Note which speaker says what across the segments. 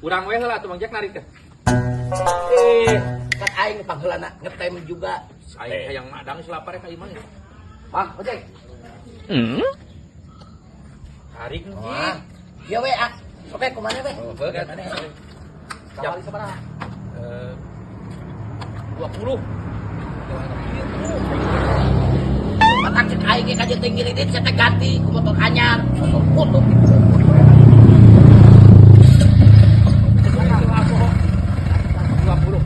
Speaker 1: Urang we heula atuh Mang Jack narik teh.
Speaker 2: Eh, kan aing pangheulana ngetem juga.
Speaker 1: Aing hayang madang selapar ka imah.
Speaker 2: Mang, ojek.
Speaker 1: Tarik
Speaker 2: Wah.
Speaker 1: Jik.
Speaker 2: Ieu we ah. Oke, kumaha we?
Speaker 1: Oh, bener.
Speaker 2: Kawali sabaraha?
Speaker 1: Eh, 20.
Speaker 2: Matak cek aing ge kajeun teh ngiridit sia teh ganti ku motor anyar. Motor kutub gitu.
Speaker 1: 20.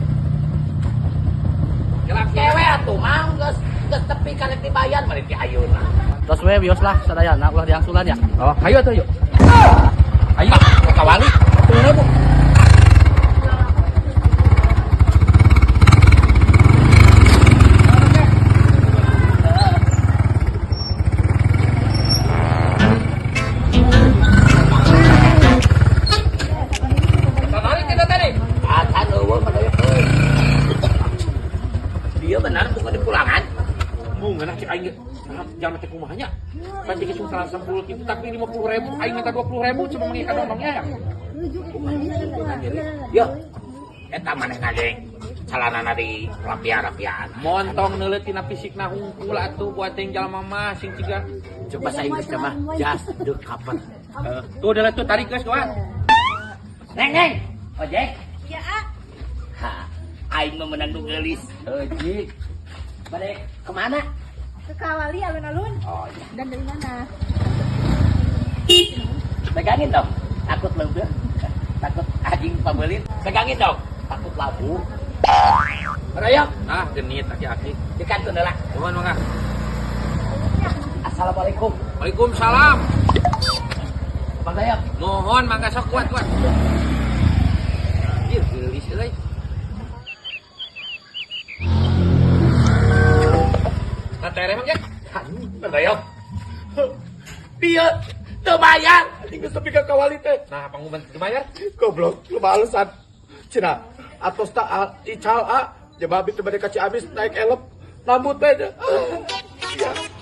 Speaker 1: Kelak
Speaker 2: Kewe atuh mang geus geus tepi karek dibayar mari ti ayeuna.
Speaker 3: Terus we bios lah sadayana ulah diangsulan ya.
Speaker 1: Oh, ayo atuh yuk. Ayo.
Speaker 2: Kawali 10.000.
Speaker 1: Tarik kita tadi.
Speaker 2: Acan eueuh mah deuih euy. Dia benar bukan di pulangan.
Speaker 1: Bunga nah cek aing ge. Nah, jangan teh kumaha nya. Pan cek salah 10 kitu tapi 50.000, aing minta 20.000 cuma mengikat dongdongnya ya.
Speaker 2: Yo. Eta manehna ge calanana di rapia-rapiaan.
Speaker 1: Montong neuleut tina fisikna hungkul atuh buat teh jalma mah sing ciga.
Speaker 2: Coba bahasa Inggris mah just the cover.
Speaker 1: Tuh udah tuh tarik geus kawan.
Speaker 2: Neng neng, ojek.
Speaker 4: Iya, A.
Speaker 2: Ha, aing mah menang nu geulis.
Speaker 1: Jik.
Speaker 2: Balik kemana?
Speaker 4: Ke Kawali alun-alun.
Speaker 2: Oh iya.
Speaker 4: Dan dari mana?
Speaker 2: Pegangin dong. Takut lebih. Takut anjing pabeulit. Pegangin dong. Takut labu. Royok,
Speaker 1: Ah, genit aki-aki.
Speaker 2: di kantun heula.
Speaker 1: Nuhun mangga.
Speaker 2: Assalamualaikum.
Speaker 1: Waalaikumsalam.
Speaker 2: Bang Dayok.
Speaker 1: Nuhun mangga sok kuat kuat. Ih, geulis euy. Nah, tere Mang Jack.
Speaker 2: Bang Dayok. Dia teu bayar.
Speaker 5: Anjing geus tepi ka kawali teh.
Speaker 1: Nah, pangumuman teu bayar.
Speaker 5: Goblok, loba alasan. Cenah, atos ta ical a, jaba abi teh bade ka Ciamis naik elep, nambut teh. Ya.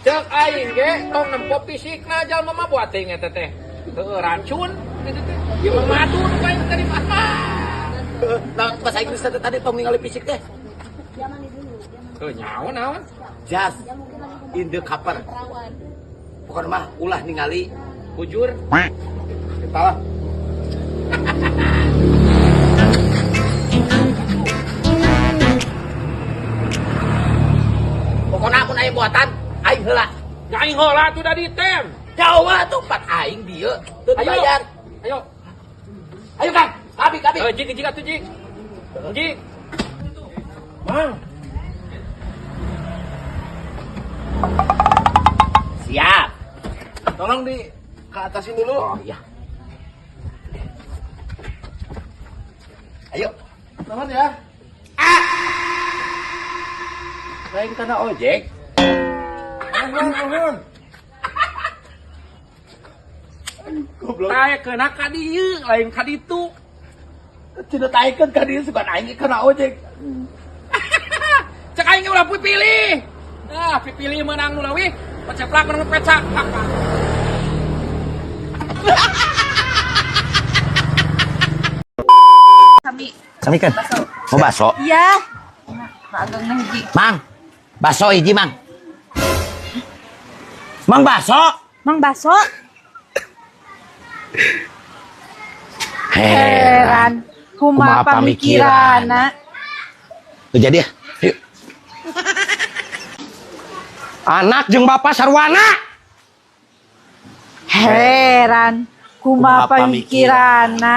Speaker 1: Cek aing ge tong nempo fisikna jalma mah buat teh eta teh. Heuh, racun gitu teh. Ieu mah madu nu aing tadi mah.
Speaker 2: Nah, bahasa Inggris teh tadi tong ningali fisik teh.
Speaker 4: Dia mandi dulu. Dia mandi.
Speaker 1: Heuh, nyaho naon?
Speaker 2: Just
Speaker 4: Dia mungkin lagi
Speaker 2: in the cover.
Speaker 4: perawan.
Speaker 2: Pokoknya mah ulah ningali
Speaker 1: Bujur.
Speaker 5: Kita lah.
Speaker 2: Pokoknya mun aya buatan aing heula.
Speaker 1: Nya aing heula tuh da ditem.
Speaker 2: Jauh tuh empat aing dieu teu
Speaker 1: Ayo.
Speaker 2: dibayar.
Speaker 1: Ayo.
Speaker 2: Ayo Kang, abi abi.
Speaker 1: Eh, jik jik atuh jik. Jik.
Speaker 5: Mang,
Speaker 2: Siap.
Speaker 5: tolong di ke atasin dulu.
Speaker 2: Oh iya. Ayo.
Speaker 5: Nuhun ya.
Speaker 2: Lain kana ojek.
Speaker 5: Nuhun, nuhun. Goblok.
Speaker 1: Tae keuna ka dieu, lain ka ditu.
Speaker 2: Cenah taekeun ka dieu sugan aing kana ojek.
Speaker 1: Cek aing ulah pipilih. Ah, pipilih menang nu leuwih, peceplak menang pecak.
Speaker 4: Kami
Speaker 2: Sami kan? Mau bakso?
Speaker 4: Iya. Pak Ageng nah hiji.
Speaker 2: Mang, bakso hiji, Mang. Mang bakso.
Speaker 4: Mang baso. Heran.
Speaker 2: Kumaha
Speaker 4: Kumaha pamikiranna.
Speaker 2: Tuh jadi ya. Yuk.
Speaker 6: Anak jeung bapak sarwana.
Speaker 4: Heran.
Speaker 2: Kumaha
Speaker 4: Kumaha pamikiranna.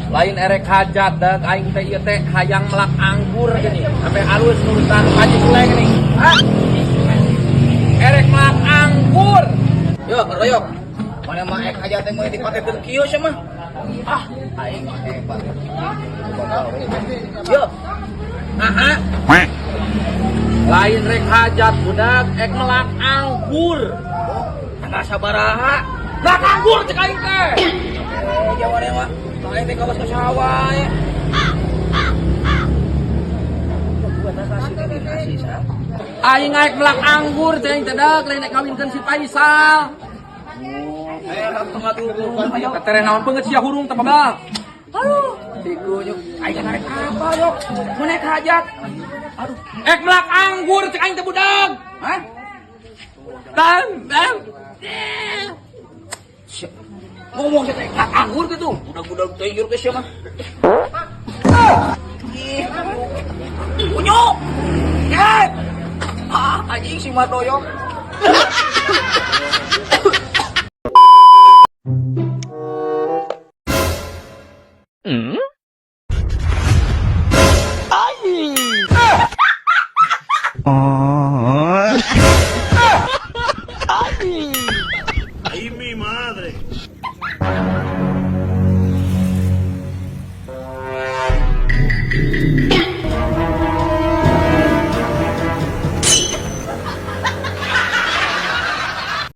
Speaker 1: Lain erek hajat dan aing teh ieu teh hayang melak anggur gini. Sampai alus nurutan Haji Suleng gini. Hah? Erek melak anggur.
Speaker 2: Yo, royok. Mana mah ek aja teh moe dipakekeun kieu sia mah. Ah, aing mah hebat. Yo,
Speaker 1: Aha. Lain rek hajat budak ek melak anggur.
Speaker 2: tanggal sabaraha?
Speaker 1: Melak anggur cek aing teh.
Speaker 2: Eh, jawane mah. Aing teh kawas ka sawah ya.
Speaker 1: Aing naik melak anggur ceng cedak lain naik kawinkeun si Faisal. Tetere naon beungeut sia hurung teh pabal. Aduh, bego nyuk. Aing naik apa yok? Mun naik hajat. Aduh, ek melak anggur cek aing teh budak. Hah? Bam, bam.
Speaker 2: Ngomong saya teh anggur gitu. Budak-budak teh ieu teh sia mah. Ih. Kunyuk. Eh. Ah, anjing si Mardoyok.